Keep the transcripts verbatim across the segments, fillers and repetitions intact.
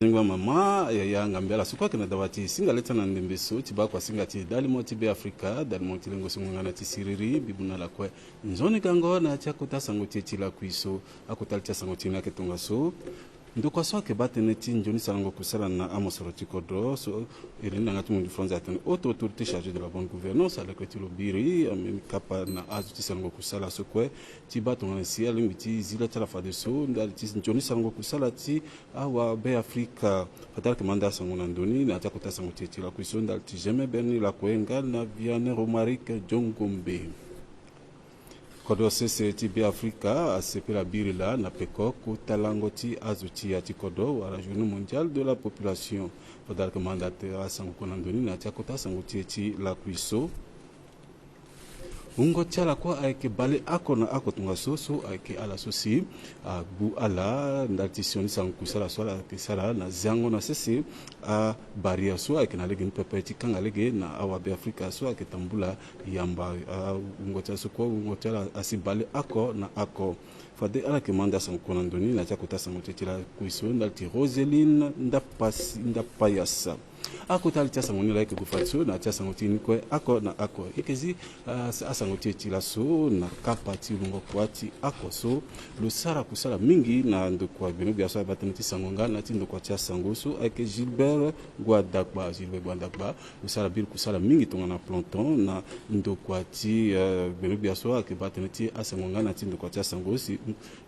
Zingba mama, yaya, ngambe ala so kue ayeke na dawa ti singa leta na ndembe so ti baa kua singa ti dali mo ti Be Afrika, dali mo ti lengo so ngonga na ti siriri, mbi mu na ala kue nzoni gango na ya ti akota sango ti e ti lakui so. Akota li ti asango ti e ni ayeke tongaso. Ndokua so ayeke baa tënë ti nzoni sarango kusala na amosoro ti kodro so, iri ni na yanga ti mundu France atene haute autorité chargée de la bonne gouvernance, alekue ti lo biri ambeni kapa na azo ti sarango kusala so kue ti baa tongana si alingbi ti zi la ti ala fadeso ndali ti nzoni sarango kusala ti awa Be Afrika. Fade ala yeke ma nda asango na ndo ni na ya ti akota sango ti e ti lakui so ndali ti Jamais Berni Lakue nga na Vianney Romaric Diongombe. Kodro sese ti Be Afrika asepela biri laa na peko kota lango ti azo ti ya ti kodro wala Journée mondiale de la population. Fade ala yeke ma nda asango kue na ndo ni na ya ti akota asango ti e ti lakui so. Wungo ti ala kue ayeke bale oko na oko tongaso, so ayeke ala so si agbu ala ndali ti sioni sango kusala so ala yeke sara na ziango na sese abarrière so ayeke na lege ni pepe ti kanga lege na awa Be Afrika so ayeke tambula yamba. Awungo ti ala so kue, wungo ti ala asi bale oko na oko. Fade ala yeke ma nda asango kue na ndo ni na ya ti akota sango ti e ti lakui so ndali ti Roseline Ndapasi, Ndapayasa. Akota li ti asango ni laa e yeke gue fadeso na ya ti asango ti e ni kue oko na oko. E yeke zi, ah, asango ti e ti laso na kapa ti wungo kua ti oko so lo sara kusala mingi na ndokua gbenogbia so abaa tënë ti sango nga na ya ti ndokua ti asango so ayeke Gilbert Guadagba. Gilbert Guadagba lo sara biri kusala mingi tongana planton na ndokua ti, eh, gbenogbia so ayeke baa tënë ti asango nga na ya ti ndokua ti asango si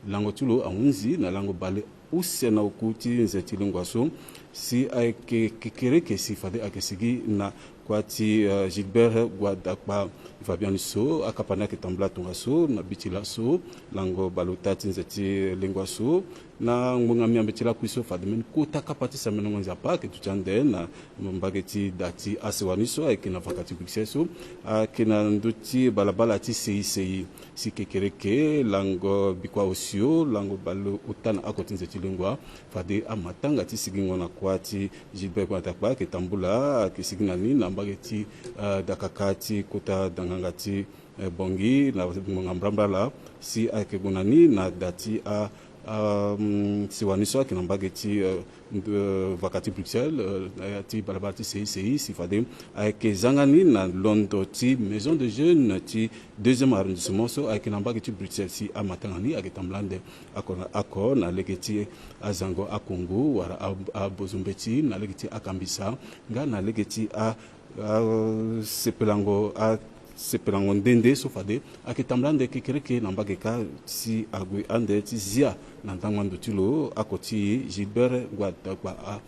lango ti lo ahunzi na lango bale use na oku ti nze ti lengua so si ayeke kekereke si fade ayeke sigi na kua ti, eh, Gilbert Guadagba. Fa biani so akapa ni ayeke tambula tongaso na bi ti laso lango baleota ti nze ti lengua so na ngbonga miambe ti lakui so fade mbeni kota kapa ti sambenengo nzapa ayeke duti ande na mbage ti da ti asewa ni so ayeke na vaka ti Bruxelles so ayeke na ndö ti balabala ti seisei. Si kekereke lango bikua osio lango baleota na oko ti nze ti lengua fade amatanga ti sigingo na kua ti Gilbert Guadagba ayeke tambula ayeke sigi na ni na mbage ti, eh, dakaka ti kota danganga ti, eh, Bangui na ngbonga mbrambra laa si ayeke gue na ni na da ti a, a, mm, siwa ni so ayeke na mbage ti, eh, nd-, eh, vaka ti Bruxelles, eh, na ya ti balabala ti seisei si fade ayeke zanga ni na londo ti maison de jeunes ti deuxième arrondissement so ayeke na mbage ti Bruxelles si amatanga ni ayeke tambula ande oko na oko na lege ti azango akongo wala a, abozo mbeti na lege ti akambisa nga na lege ti a, asepelango, asepelango nde nde so fade ayeke tambula ande kekereke na mbage kâ si ague ande ti zia na ndangba ndo ti lo oko ti Gilbert Guadagba.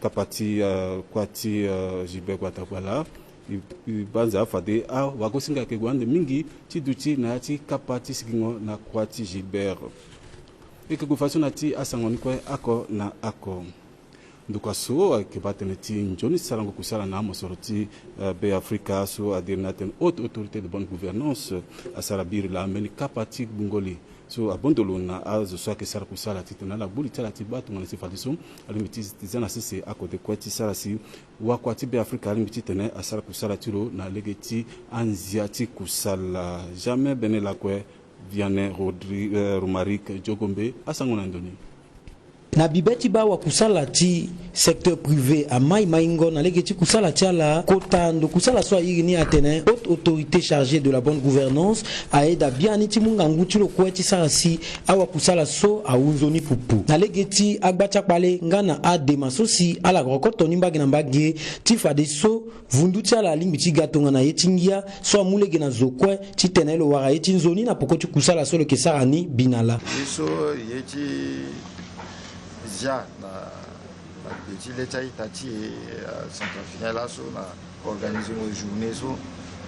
Kapa ti, eh, kua ti, eh, Gilbert Guadagba laa e, e banza fade awagosinga ayeke gue ande mingi ti duti na ya ti kapa ti sigingo na kua ti Gilbert. E yeke gue fadeso na ya ti asango ni kue oko na oko. Ndokua so ayeke baa tënë ti nzoni sarango kusala na amosoro ti, eh, Be Afrika so adiri ni atene haute autorité de bonne gouvernance asara biri laa mbeni kapa ti gbungo li so abondo lo na azo so ayeke sara kusala titene ala gbu li ti ala ti baa tongana si fadeso alingbi ti za na sese akode kue ti sara si wakua ti Be Afrika alingbi titene asara kusala ti lo na lege ti anzia ti kusala. Jamais Bene Lakue, Vianney Rodri-, eh, Romaric Diogombe, asango na ndo ni. Na bibe ti baa wakusala ti secteur privé amai maingo na lege ti kusala ti ala, kota ndo kusala so airi ni atene haute autorité chargée de la bonne gouvernance ayeda biani ti mu ngangu ti lo kue ti sara si awakusala so awu nzoni pupu na lege ti agba ti akpale nga na adema so si ala rokoto ni mbage na mbage ti fadeso vundu ti ala alingbi ti ga tongana ye ti ngia so amu lege na zo kue titene lo wara ye ti nzoni na poko ti kusala so lo yeke sara ni bi na lâ. Ye so ye ti zia na, na gbe ti le ti a-ita ti e, ah, Centrafricain laso na organiser mo journée so.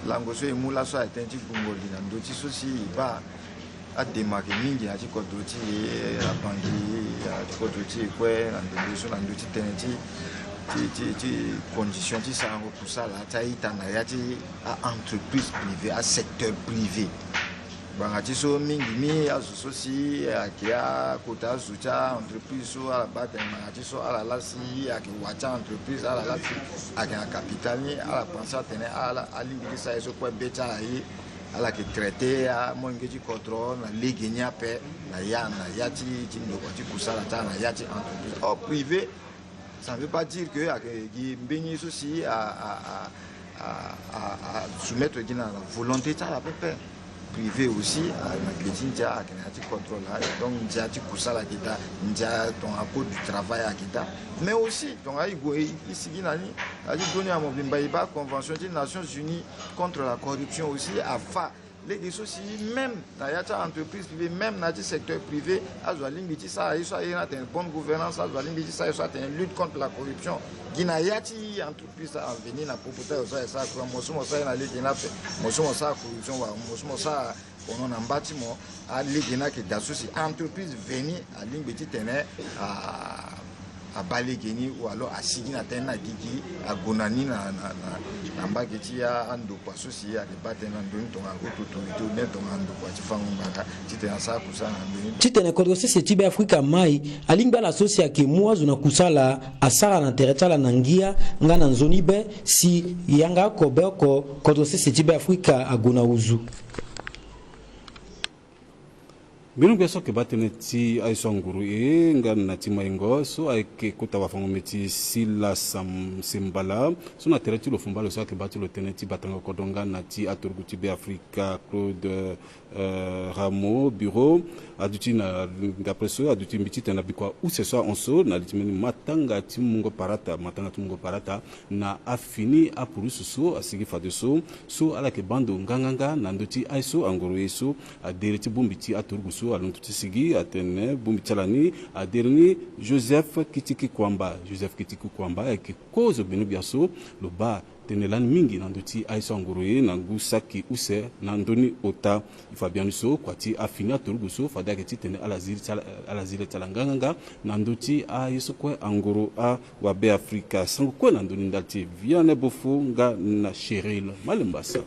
Lango so e mu laso aye tënë ti gbungo li na ndö ti so si e baa adema ayeke mingi na ya ti kodro ti e, abangui na ya ti kodro ti e kue na ndembe so na ndö ti tënë ti, ti, ti, ti condition ti sarango kusala ti a-ita na ya ti a-entreprise privée, asecteur privé. Ngbanga ti so mingi ni azo so si ayeke akota azo ti a-entreprise so ala baa atene ngbanga ti so ala laa si ayeke wa ti a-entreprise, ala laa si ayeke na capital ni, ala pense atene ala, alingbi ti sara ye so kue be ti ala ye. Ala yeke traiter amolenge ti kodro na lege ni ape na ya, na ya ti, ti ndokua ti kusala ti ala na ya ti entreprise. Or privé Ça ne veut pas dire que ayeke gi mbeni so si a, a, a, a, a, a soumettre gi na volonté ti ala pepe. Privé aussi, a, na gbe ti ndia ayeke na ya ti contrôle, a, donc ndia ti kusala ayeke daa, ndia tongana code du travail ayeke daa. Mais aussi tongana e gue e, e sigi na ni, na ya ti dunia mobimba, e baa convention ti Nations Unies contre la corruption aussi afa lege so si même na ya ti a-entreprise privée, même na ya ti secteur privé, azo alingbi ti sara ye so aye ni atene bonne gouvernance, azo alingbi ti sara ye so atene lutte contre la corruption. Gi na ya ti entreprise, a veni na popo ti azo so aye sara kua, mo so mo sara ye na lege ni ape, mo so mo sara corruption wala mo so mo sara kono na mba ti mo, alege ni ayeke daa so si entreprise veni alingbi titene a, abaa lege ni, ou alors asigi na tënë ni na gigi, ague na ni na, na, na, na mbage ti a, andokua so si ayeke baa tënë na ndö ni tongana haute autorité ou bien tongana ndokua ti fango ngbanga titene asara kusala na ndö ni. Titene kodro sese ti Beafrika mai alingbi ala so si ayeke mu azo na kusala asara na tere ti ala na ngia nga na nzoni be si yanga oko be oko kodro sese ti Beafrika ague na uzu. Mbeni gbia so ayeke baa tënë ti aye so anguru e nga na ti maingo so ayeke kota wafango-mbeti Sila Sam Sembala so na tere ti lo fumba lo so ayeke baa ti lo tënë ti batanga kodro nga na ti aturugu ti Beafrika Claude, euh, Rameau Bureau aduti na, d'après so aduti mbi titene na bikua use so ahon so na li ti mbeni matanga ti mungo parata, matanga ti mungo parata na afini apulusu so asigi fadeso so ala yeke baa ndo nganganga na ndö ti aye so anguru e so adere ti bongbi ti aturugu so alondo ti sigi atene bongbi ti ala ni adere ni Joseph Kitiki Kwamba. Joseph Kitiki Kwamba ayeke kozo gbenu gbia so lo baa tënë lani mingi na ndö ti aye so anguru e na ngu saki use na ndö ni ota. E fa biani so kua ti afini aturugu so fade ayeke titene ala zi le ti ala, ala zi le ti ala nganganga na ndö ti aye so kue anguru a Wa Beafrika, sango kue na ndö ni ndali ti e. Vianney Bofo nga na Cheryl Malembasa.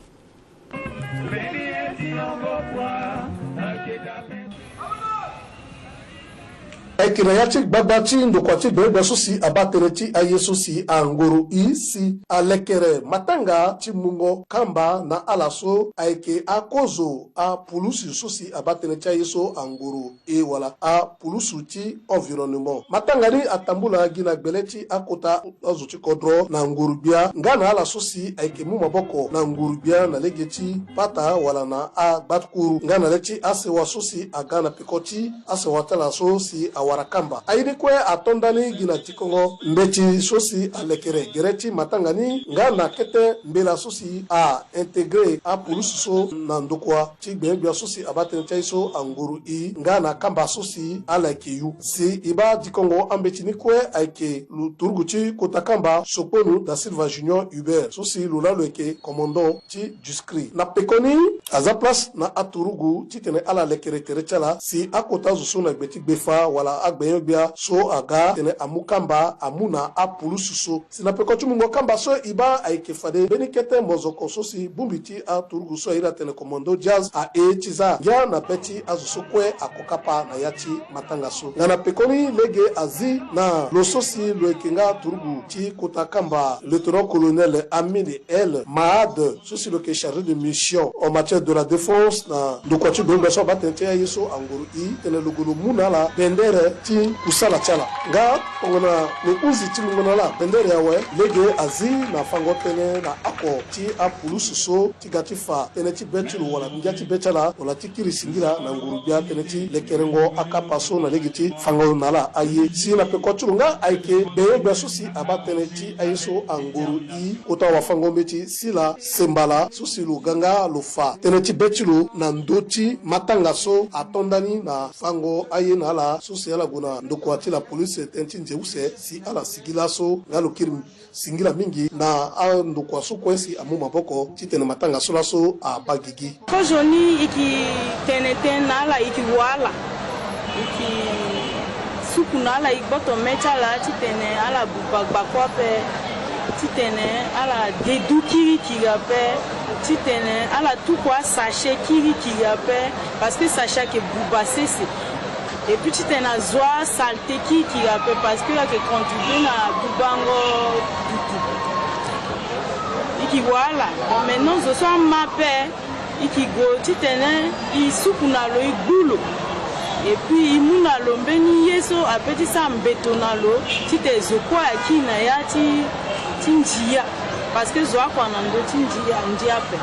Ayeke na ya ti gbagba ti ndokua ti gbengbia so si abaa tënë ti aye so si anguru e si alekere matanga ti mungo kamba na ala so ayeke akozo apulusu so si abaa tënë ti aye so anguru e wala apulusu ti environnement. Matanga ni atambula gi na gbele ti akota azo ti kodro na nguru-gbia nga na ala so si ayeke mu maboko na nguru-gbia na lege ti pata wala na agbatukuru nga na le ti asewa so si aga na peko ti asewa ti ala so si awara kamba. Aye ni kue ato ndani gi na dikongo mbeti so si alekere gere ti matanga ni nga na kete mbela so si a intégré apulusu so na ndokua ti gbengbia so si abaa tënë ti aye so anguru e nga na kamba so si ala yeke yu. Si e baa dikongo ambeti ni kue ayeke lo turugu ti kota kamba Sokponu da Silva Junior Hubert so si lo laa lo yeke commandant ti district. Na pekoni aza place na aturugu titene ala lekere tere ti ala si akota zo so na gbe ti gbefa wala agbenyo-gbia so aga titene amu kamba amu na apulusu so. Si na peko ti mungo kamba so e baa ayeke fade mbeni kete mozoko so si bongbi ti aturugu so a iri atene commando Diaz aye ti za ngia na be ti azo so kue ako kapa na ya ti matanga so. Nga na pekoni lege azi na lo so si lo yeke nga turugu ti kota kamba lieutenant colonel Amine El Mahad so si lo yeke chargé de mission en matière de la défense na ndokua ti gbengbia so abaa tënë ti aye so anguru e titene lo gue lo mu na ala bendere ti kusala ti ala. Nga tongana lo hunzi ti mungo na ala bendere awe lege azi na fango tënë na oko ti apulusu so ti ga ti fa tënë ti be ti lo wala ngia ti be ti ala wala ti kiri singila na nguru-gbia tënë ti lekerengo akapa so na lege ti fango na ala aye. Si na peko ti lo nga ayeke gbengbia so si abaa tënë ti aye so anguru e kota wafango-mbeti Sila Sembala so si lo ga nga lo fa tënë ti be ti lo na ndö ti matanga so ato ndani na fango aye na ala so si ala gue na ndokua ti la police tënë ti nze use si ala sigi laso nga lo kiri singila mingi na andokua so kue si amu maboko titene matanga so laso abaa gigi. Kozoni e yeke tene tënë na ala, e yeke wa ala, e yeke suku na ala, e gboto me ti ala titene ala buba gbakua ape, titene ala dedu kirikiri ape, titene ala tuku asachet kirikiri ape, parce que sachet ayeke buba sese. Et puis titene azo asalté kirikiri ape parce que ayeke contribuer na bubango dudu. E yeke wa ala. Bon, maintenant zo so ama ape, e yeke gue titene e suku na lo, e gbu lo. Et puis e mu na lo mbeni ye so ape ti sara mbeto na lo, titene zo kue aki na ya ti, ti ndia. Parce que zo akua na ndö ti ndia, ndia ape.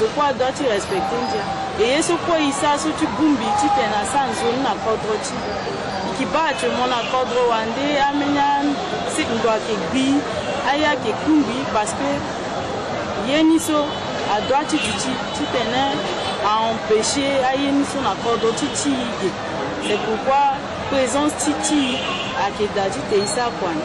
Zo kue adoit ti respecter ndia. E ye so kue e sara so ti bongbi titene asara nzoni na kodro ti e. E ke baa actuellement na kodro wande ambeni ase ndo ayeke gbi, aye ayeke kungbi, parce que ye ni so adoit ti duti titene a empêcher aye ni so na kodro ti ti e ge. C'est pourquoi présence ti ti e ayeke daa titene e sara kua ni.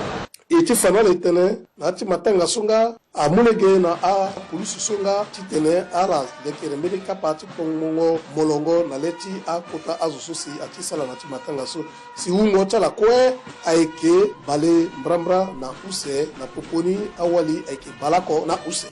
E ti fa na ala e tene na ya ti matanga so nga amu lege na apolisi so nga titene ala lekere mbeni kapa ti kongbongo molongo na le ti akota azo so si ati sala na ya ti matanga so. Si wungo ti ala kue ayeke bale mbrambra na use, na popo ni awali ayeke baleoko na use.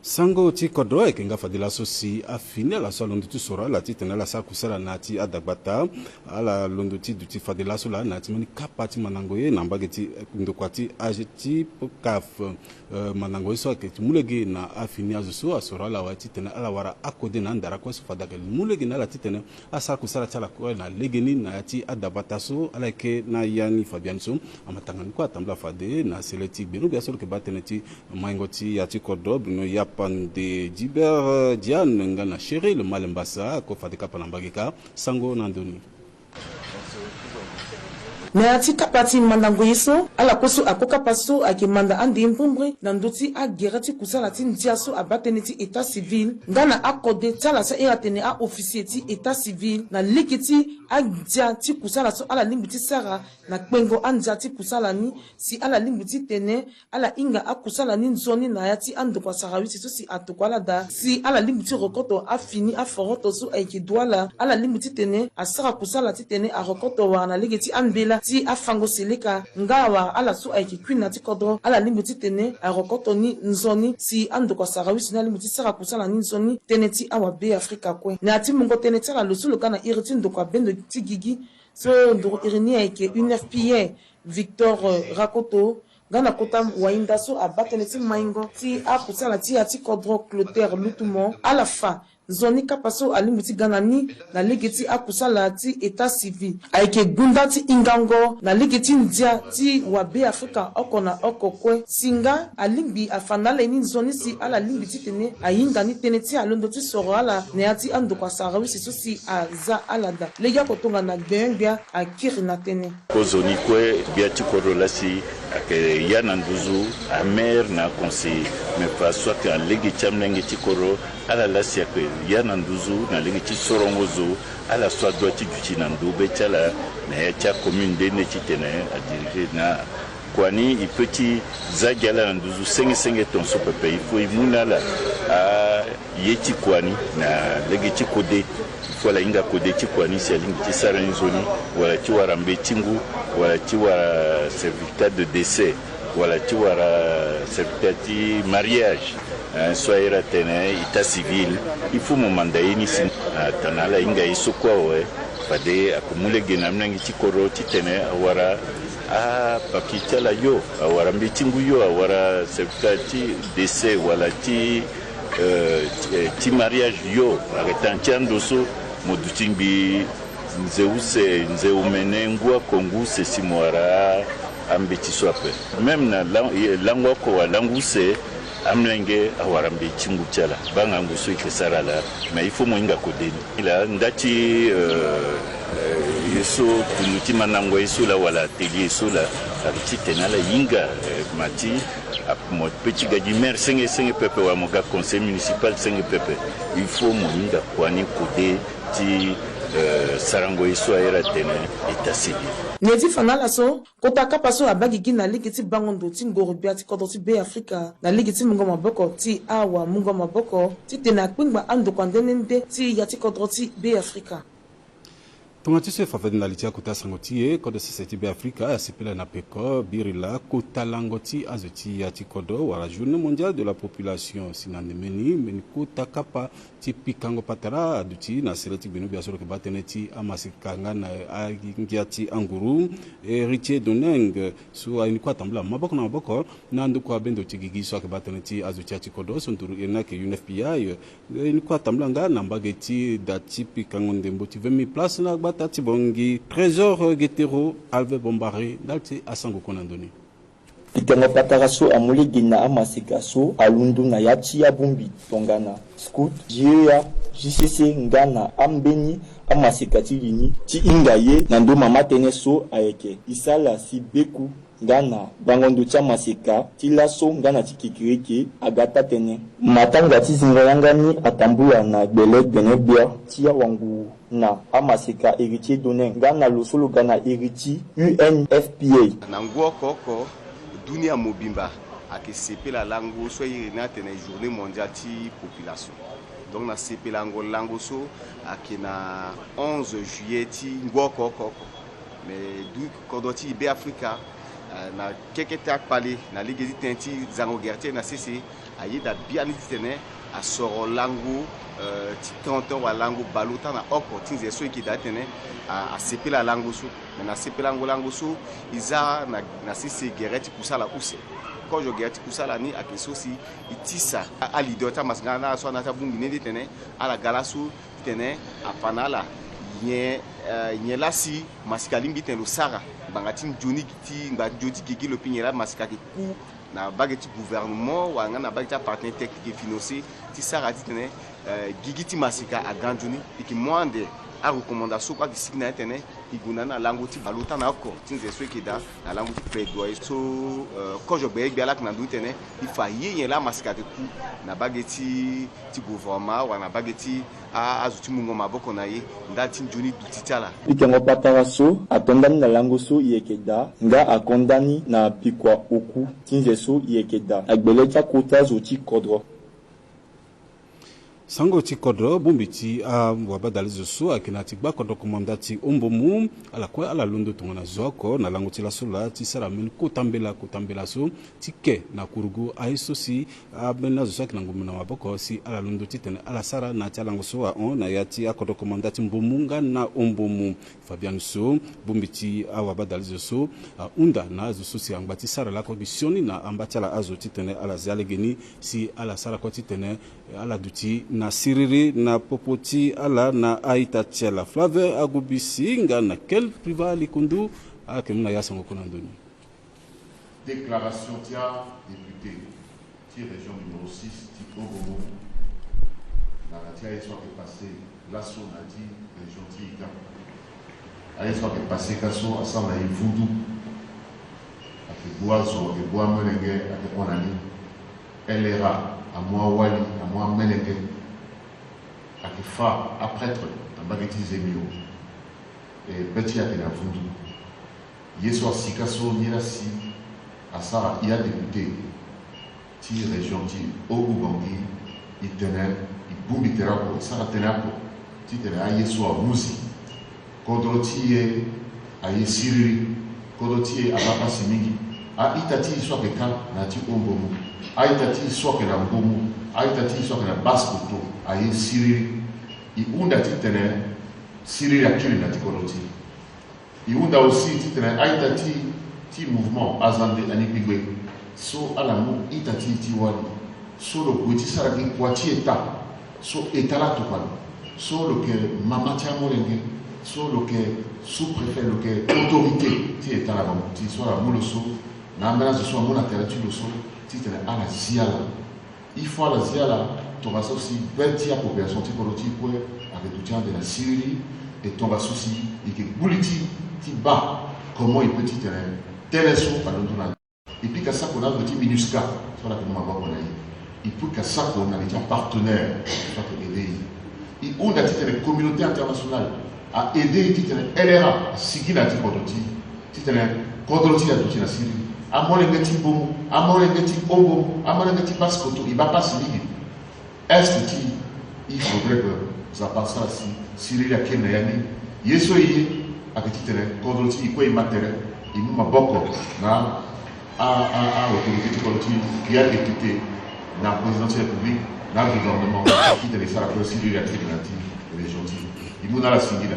Sango ti kodro ayeke nga fade laso si afini ala so alondo ti soro ala titene ala sara kusala na ya ti adagbata. Ala londo ti duti fade laso laa na ya ti mbeni kapa ti mandango ye na mbage ti ndokua ti age ti kaf. Eh, mandango ye so ayeke ti mu lege na afini azo so asoro ala wala titene ala wara akode na andara kue so fade ayeke mu lege na ala titene asara kusala ti ala kue na legeni na ya ti adabata so ala yeke na ya ni. Fabian so amatanga ni kue atambula fade na sele ti gbenogbia so lo yeke baa tënë ti maingo ti ya ti kodro Bruno Yapande, Dibert Diane nga na Cheryl Malembasa ako fade kapa na mbage ka. Sango na ndoni. Na ya ti kapa ti mandango ye so, ala kue so ako kapa so ayeke manda ande ye mbrimbri na ndö ti agere ti kusala ti ndia so abaa tënë ti état civil nga na akode ti ala so ahiri atene a-officier ti état civil na lege ti andia ti kusala so ala lingbi ti sara na kpengo andia ti kusala ni, si ala lingbi titene ala hinga akusala ni nzoni na ya ti andokua sarawisi so si atokua ala daa, si ala lingbi ti rokoto afini aforoto so ayeke du ala, ala lingbi titene asara kusala titene arokoto wara na lege ti ambela ti afango seleka, nga wara ala so ayeke kui na ya ti kodro ala lingbi titene arokoto ni nzoni, si andokua sarawisi ni alingbi ti sara kusala ni nzoni tënë ti awabeafrika kue. Na ya ti mungo tënë ti ala lo so lo ga na iri ti ndokua bendo ti gigi so nduru iri ni ayeke U N F P A, Victor, eh, Rakoto, nga na kota wahinda so abaa tënë ti maingo ti akusala ti ya ti kodro Clotaire Lutumo, ala fa nzoni kapa so alingbi ti ga na ni na lege ti akusala ti état civil ayeke gunda ti hingango na lege ti ndia ti wabeafrika oko na oko kue. Si nga alingbi afa na ala ye ni nzoni si ala lingbi titene ahinga ni tënë ti alondo ti soro ala na ya ti andokua sarawisi so si aza ala daa. Legeoko tongana gbengbia akiri na tënë. Kozo ni kue, gbia ti kodro lasi ayeke ya na nduzu, amaire na aconseiller. Me fa so ayeke na lege ti amolenge ti kodro, ala lasi ayeke ya na nduzu na lege ti sorongo zo, ala so adoit ti duti na ndo be ti ala na ya ti acommune nde nde titene adirige na kua ni. E peut ti za gi ala na nduzu senge senge tongaso pepe. Il faut e mu na ala aye ti kua ni na lege ti kode. Il faut ala hinga kode ti kua ni si alingbi ti sara ni nzoni, wala ti wara mbeti ngu, wala ti wara certificat de décès, wala ti wara certificat ti mariage, hein, so ahiri atene état civil. Il faut mo manda ye ni si atene ala hinga ye so kue awe. Fade ako mu lege na amolenge ti kodro titene awara apapier ti ala yo, awara mbeti ngu yo, awara certificat ti décès wala ti, euh, ti, eh, ti mariage yo. Ayeke tanga ti ando so mo duti ngbii nze use, nze omene, ngu oko, ngu use si mo wara ambeti so ape. Même na lan-, eh, lango oko wala lango use, amolenge awara mbeti ngu ti ala. Baa ngangu so e yeke sara laa, mais il faut mo hinga kode ni. Laa nda ti, euh, euh, ye so, tundu ti mandango ye so laa wala atelier ye so laa, ayeke titene ala hinga, euh, ma ti, ah, mo peut ti ga gi maire senge senge pepe wala mo ga conseil municipal senge pepe. Il faut mo hinga kua ni kode ti, euh, sarango ye so ahiri atene état civil. Nyen ti fa na ala so? Kota kapa so abaa gigi na lege ti bango ndo ti ngoro-gbia ti kodro ti Beafrika na lege ti mungo maboko ti awamungo maboko titene akpengba andokua nde nde nde ti ya ti kodro ti Beafrika. Tongana ti so e fa fade na li ti akota sango ti e, kodro sese ti Beafrika asepela na peko biri laa kota lango ti azo ti ya ti kodro wala Journée Mondiale de la Population. Si na ndemeni mbeni kota kapa ti pikango patara aduti na sere ti gbenogbia so lo yeke baa tënë ti amaseka nga na angia ti anguru, Héritier Doneng, so ayeke ni kue atambula maboko na maboko na ndokua bendo ti gigi so ayeke baa tënë ti azo ti ya ti kodro so nduru iri ni ayeke U N F P I. E, ni kue atambula nga na mbage ti da ti pikango ndembo ti vingt mille places na gbata ti Bangui, Trésor Guetero, Alve Bombare ndali ti asango kue na ndoni. Pikango patara so amu lege na amaseka so alondo na ya ti abongbi tongana scout, G E A, J C C nga na ambeni amaseka ti li ni ti hinga ye na ndo mama tënë so ayeke e sara si beku nga na bango ndo ti amaseka ti laso nga na ti kekereke aga taa tënë. Matanga ti zingo yanga ni atambula na gbele gbene gbia ti awanguru na amaseka Héritier Doneng nga na lo so lo ga na iri ti U N F P I. Na ngu oko oko, dunia mobimba ayeke sepela lango so airi ni atene Journée Mondiale ti Population. Donc na sepelango lango so ayeke na onze juillet ti ngu oko oko oko. Mais du kodro ti Beafrika, eh, na keke ti akpale na lege ti tënë ti zango gere ti e na sese, ayeda biani titene asoro lango, eh, ti trente ans wala lango baleota na oko ti nze so e yeke daa titene a, asepela lango so. Me na sepelango lango so, e za na, na sese gere ti kusala use. Kozo gere ti kusala ni ayeke so si e tisa a, aleader ti amaseka na ala so ana ti abongbi ni titene ala ga laso titene afa na ala nyen, eh, nyen laa si masika alingbi titene lo sara ngbanga ti nzoni ti, ngbanga ti nzoni ti gigi lo, mbi nyen laa masika ayeke ku na mbage ti gouvernement wala nga na mbage ti apartenaire technique et financier ti sara titene, eh, gigi ti masika aga nzoni. E yeke mu ande arecommandation kue ayeke sigi na ya titene e gonda ni na lango ti baleota na oko ti nze so e yeke daa na lango ti plaidoyer so, eh, kozo gbele gbia laa ayeke na ndö titene e fa ye nyen laa masika ayeke ku na mbage ti, ti gouvernement wala na mbage ti a, azo ti mungo maboko na e ndali ti nzoni duti ti ala. Pikango patara so ato ndani na lango so e yeke daa nga ako ndani na pikua oku ti nze so e yeke daa na gbele ti akota zo ti kodro. Sango ti kodro, bongbi ti awabadale zo so ayeke na ti gba kodro komanda ti Ombomu, ala kue ala londo tongana zo oko na lango ti laso laa ti sara mbeni kota mbela, kota mbela so ti ke na kurugu aye so si ambeni azo so ayeke na ngombe na maboko si ala londo titene ala sara na ya ti alango so ahon na ya ti akodro komanda ti Mbomu nga na Ombomu. Fabian so, bongbi ti awabadale zo so, ahunda na azo so si angba ti sara lakue gi sioni na amba ti ala azo titene ala zia legeni si ala sara kue titene ala duti na siriri na popo ti ala na a-ita ti ala. Flavien Agubisi nga na Kel Privat Likundu ayeke mu na ya sango kue na ndoni. Déclaration ti adéputé ti région numéro six ti Ombomu na, na ti aye so ayeke passé laso na ya ti région ti ita. Aye so ayeke passé ka so asara na e vundu. Ayeke bua zo, ayeke bua molenge, ayeke hon na ni. L R A amu awali, amu amelenge. Ayeke fa aprêtre na mbage ti Zemio. E be ti e ayeke na vundu. Ye so asi ka so, ye laa si asara e adéputé ti région ti Haut-Oubangui, e tene, e bongbi tere oko, e sara tënë oko titene aye so ahuzi. Kodro ti e aye siriri. Kodro ti e abaa pasi mingi. A-ita ti e so ayeke kâ na ya ti Ombomu, a-ita ti e so ayeke na Mbomu, a-ita ti e so ayeke na Basse-Kotto aye siriri. E hunda titene siriri akiri na ya ti kodro ti e. E hunda aussi titene a-ita ti, ti mouvement Azande Anibingbe so ala mu ita ti e ti wali. So lo gue ti sara gi kua ti État, so État laa atokua lo. So lo yeke mama ti amolenge, so lo yeke sous-préfet, lo yeke autorité ti État na bango ti so ala mu lo so na ambeni azo so amu na tere ti lo so titene ala zi ala. Il faut ala zi ala tongaso si be ti apopulation ti kodro ti e kue ayeke duti ande na siriri. E tongaso si e yeke gbu li ti, ti baa comment e peut titene tënë so alondo na e pika sako na azo ti MINUSCA so ala yeke mu maboko na e. E pika sako na li ti apartenaire so ayeke aidé e. E hunda titene communauté internationale a aidé e titene L R A asigi na ya ti kodro ti e, titene kodro ti e aduti na siriri. Amolenge ti Mbomu, amolenge ti Ombomu, amolenge ti Basse-Kotto, e baa pasi mingi. Est ti e, il faudrait que Nzapa asara si siriri akiri na ya ni. Ye so e ye ayeke titene kodro ti e kue e ma tere, e mu maboko na a, a, a autorité ti kodro ti e, ya député, na président ti république, na gouvernement, titene e sara kue si e yeke na ya ti région ti e. E mu na ala singila.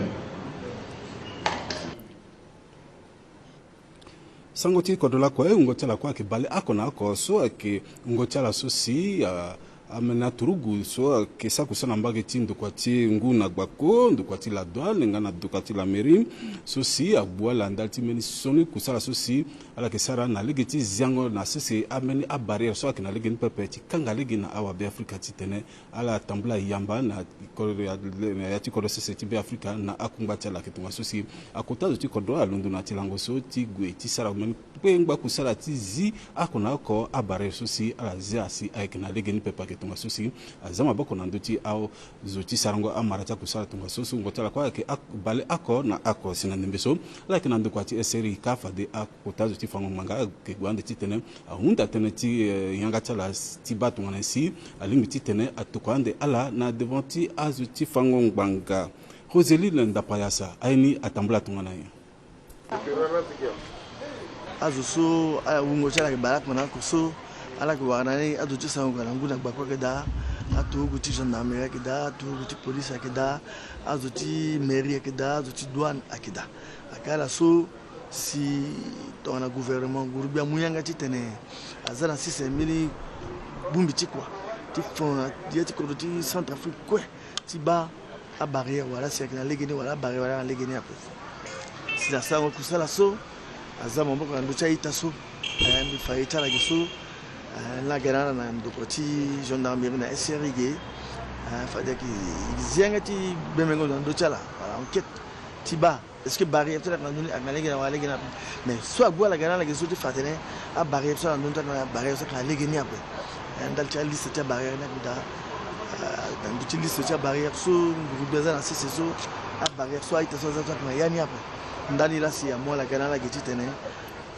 Sango ti kodro lakue, wungo ti ala kue ayeke bale oko na oko so ayeke wungo ti ala so si, ah, amene aturugu so ayeke sara kusala na mbage ti ndokua ti ngu na gbako, ndokua ti la douane nga na ndokua ti la mairie, so si agbu ala ndali ti mbeni sioni kusala so si ala yeke sara na lege ti ziango na sese ambeni abarrière so ayeke na lege ni pepe ti kanga lege na awa Beafrika titene ala tambula yamba na kodro ya, na ya ti kodro sese ti Beafrika na akungba ti ala. Ayeke tongaso si akota zo ti kodro alondo na ya ti lango so ti gue ti sara mbeni kpengba kusala ti zi oko na oko abarrière so si ala zia si ayeke na lege ni pepe. Ayeke tongaso si aza maboko na ndö ti azo ti sarango amara ti akusala. Tongaso so wungo ti ala kue ayeke ak-, bale oko na oko. Si na ndembe so ala yeke na ndokua ti S R I kâ, fade akota zo ti fango ngbanga ayeke gue ande titene ahunda tënë ti, eh, yanga ti ala ti baa tongana nyen si alingbi titene atokua ande ala na devant ti azo ti fango ngbanga. Roseline Ndapayasa aye ni atambula tongana nyen? Azo so, ah, wungo ti ala ayeke bale oko na oko so, ala yeke wara na ni azo ti sarango na ngu na gbako ayeke daa, aturugu ti gendarmerie ayeke daa, aturugu ti police ayeke daa, azo ti mairie ayeke daa, azo ti douane ayeke daa. Ayeke ala so si tongana gouvernement, nguru-gbia amu yanga titene aza na sese mbeni bongbi ti kua ti fo na ya ti kodro ti Centrafrique kue ti baa abarrière wala si ayeke na lege ni wala abarrière wala na lege ni ape. Si na sarango kusala so, aza maboko na ndö ti a-ita so, eh, mbi fa ye ti ala ge so, eh, laa aga na ala na ndokua ti gendarmerie na S R I ge, eh, fade ayeke zi yanga ti bemengo na ndö ti ala wala enquête ti baa est-ce que barrière so ayeke na ndö ni ayeke na lege ni wala lege ni ape. Mais so agbu ala ga na ala ge so ti fa atene abarrière so ayeke na ndö ni ti ayeke na barrière so ayeke na lege ni ape. Eh, ndali ti aliste ti abarrière ni ayeke daa, eh, na ndö ti liste ti abarrière so nguru-gbia aza na sese so, abarrière so a-ita so aza so ayeke na ya ni ape. Ndani laa si amu ala ga na ala ge titene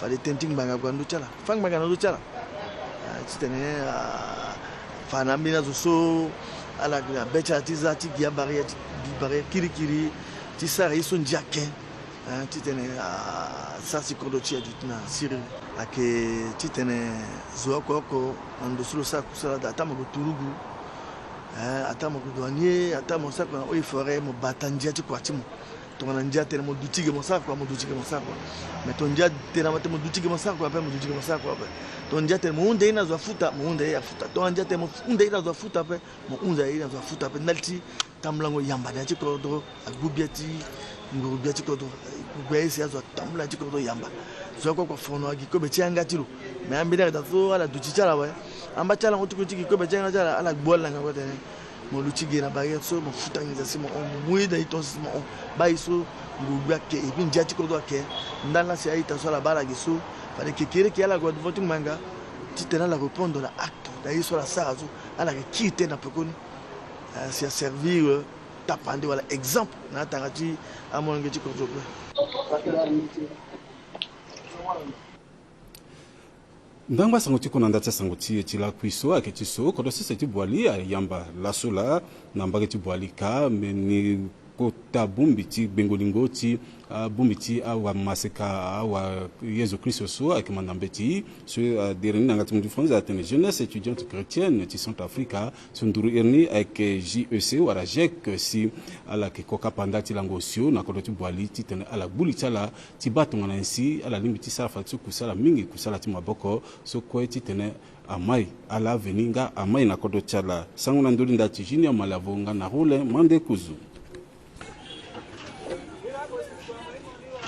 fade tënë ti ngbanga ague na ndö ti ala. Fâ ngbanga na ndö ti ala. Ah, titene, ah, fa na ambeni azo so ala yeke na be ti ala ti za ti gi abarrière, ti gi barrière kirikiri, ti sara ye so ndia ake. Ah, titene, ah, sara si kodro ti e aduti na siriri. Ayeke titene zo oko oko na ndo so lo sara kusala daa, ataa mo gue turugu. Eh, ataa mo gue douanier, ataa mo sara kua na eaux et forêts, mo bata ndia ti kua ti mo. Tongana ndia atene mo duti ge mo sara kua, mo duti ge mo sara kua. Mais tongana ndia atene mo duti ge mo sara kua ape, mo duti ge mo sara kua ape. Tongana ndia atene mo hunda ye ni na zo afuta, mo hunda ye afuta. Tongana ndia atene mo hunda ye ni na zo afuta ape, mo hunda ye ni na zo afuta ape. Ndali ti tambulango yamba na ya ti kodro, agbu gbia ti nguru-gbia ti kodro, agbu gbia ye si azo atambula na ya ti kodro yamba. Zo oko oko afono agi kobe ti yanga ti lo. Mais ambeni ayeke daa so ala duti ti ala awe. Amba ti ala ngo ti kue ti gi kobe ti yanga ti ala, ala gbu ala na ngangu atene mo luti ge na barrière so, mo futa nginza si mo hon, mo mu ye na ye tongaso si mo hon. Baa ye so nguru-gbia ake, et puis ndia ti kodro ake. Ndani laa si a-ita so ala baa ala ge so, fade kekereke ala gue na devant ti ngbanga titene ala répondre na acte na ye so ala sara so, ala yeke kiri tënë na pekoni. Eh, si aservir, eh, tapande wala exemple na atanga ti amolenge ti kodro kue. Ndangba sango ti kona nda ti asango ti e ti lakui so ayeke ti so kodro sese ti Boali ayamba laso laa na mbage ti Boali ka mbeni kota bongbi ti gbengo lingo ti, ah, bongbi ti awamaseka, awa Yezu Kristo so ayeke manda mbeti so, ah, adere ni na yanga ti mundu ti français atene Jeunesse Étudiante Chrétienne ti Centrafrique. So nduru iri ni ayeke J E C wala J E C si ala yeke kokapa nda ti lango osio na kodro ti Boali titene ala gbu li ti ala ti baa tongana nyen si ala lingbi ti sara fadeso kusala mingi, kusala ti maboko so kue titene amai ala veni nga amai na kodro ti ala. Sango na ndö ti nda ti Junior Malavo nga na Rollin Mande Kuzu.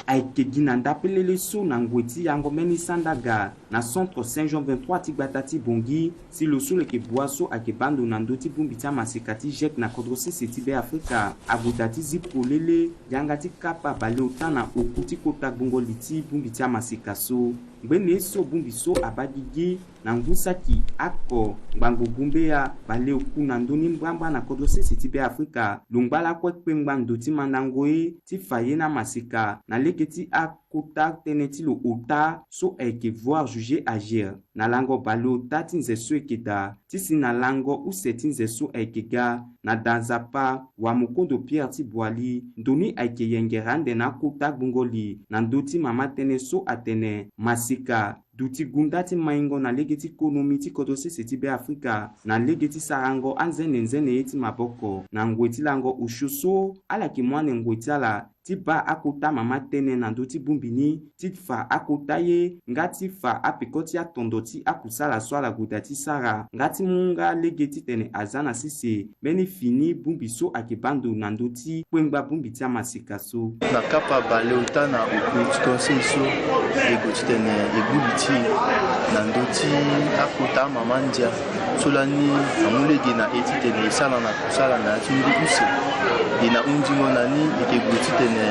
Ayeke gi na nda pelele so na ngoi ti yango mbeni sandaga na centre Saint Jean vingt-trois ti gbata ti Bangui, si lo so lo yeke bua so ayeke baa ndo na ndö ti bongbi ti amaseka ti J E C na kodro sese ti Beafrika ague daa ti zi polele yanga ti kapa baleota na oku ti kota gbongo li ti bongbi ti amaseka so. Ngbene so bongbi so abaa gigi na ngu saki oko ngbangbo gumbea baleoku na ndö ni mbrambra na kodro sese ti Beafrika lo ngba lakue kpengba ndo ti mandango ye ti fa ye na maseka na lege ti akota tënë ti lo ota so ayeke voir juger agir na lango baleota ti nze so eke daa ti si na lango use ti nze so ayeke ga na da nzapa wamokondo Pierre ti Boali ndo ni ayeke yengere ande na akota gbungo li na ndö ti mama tënë so atene maseka duti gunda ti maingo na lege ti konomi ti kodro sese ti Beafrika na lege ti sarango anzene nzene ye ti maboko na ngoi ti lango osio so ala yeke mu ande ngoi ti ala ti baa akota mama tënë na ndö ti bongbi ni ti fa akota ye nga ti fa apeko ti atondo ti akusala so ala gue daa ti sara nga ti mu nga lege titene aza na sese mbeni fini bongbi so ayeke baa ndo na ndö ti kpengba bongbi ti amaseka so. Na kapa baleota na oku ti conseil so e gue titene e gbu li ti e na ndö ti akota amama ndia so lani amu lege na e titene e sara na kusala na ya ti ngu use. E na hundingo na ni e yeke gue titene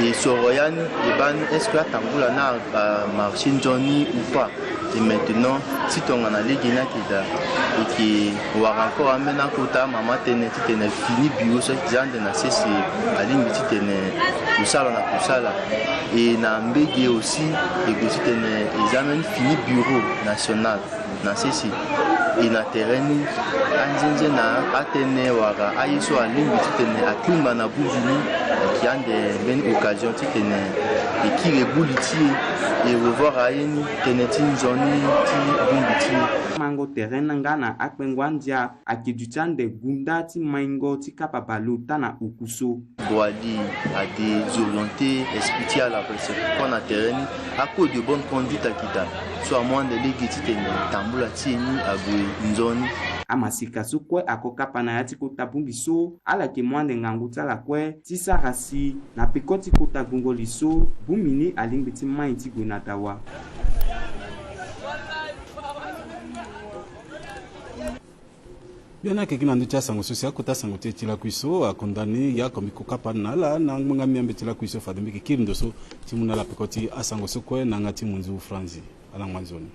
e soro ya ni e baa ni est-ce que atambula ni amarche nzoni ou pas. Et maintenant ti tongana lege ni ayeke daa e yeke wara encore ambeni akota amama tënë titene fini bureau so ayeke za ande na sese alingbi titene kusala na kusala. E na mbage aussi e gue titene e za ambeni fini bureau national na sese. E na tere ni anzenze na atënë wala aye so alingbi titene akpengba na bongbi ni ayeke ande mbeni occasion titene e kiri e gbu li ti e e revoir aye ni tënë ti nzoni ti bongbi ti e. Mango tere ni nga na akpengo andia ayeke duti ande gunda ti maingo ti kapa baleota na oku so. Boali a désorienté esprit ti ala parce que kue na tere ni acode de bonne conduite ayeke daa so amu ande lege titene tambula ti e ni ague nzoni. Amaseka so kue ako kapa na ya ti kota bongbi so ala yeke mu ande ngangu ti ala kue ti sara si na peko ti kota gbungo li so bongbi ni alingbi ti mai ti gue na dawa. Biani ayeke gi na ndö ti asango so si akota asango ti e ti lakui so akonda ni. Yakombi ko kapa na ala na ngbanga miambe ti lakui so fade mbi yeke kiri ndo so ti mu na ala peko ti asango so kue na yanga ti munzu Franzi. Ala ngba nzoni.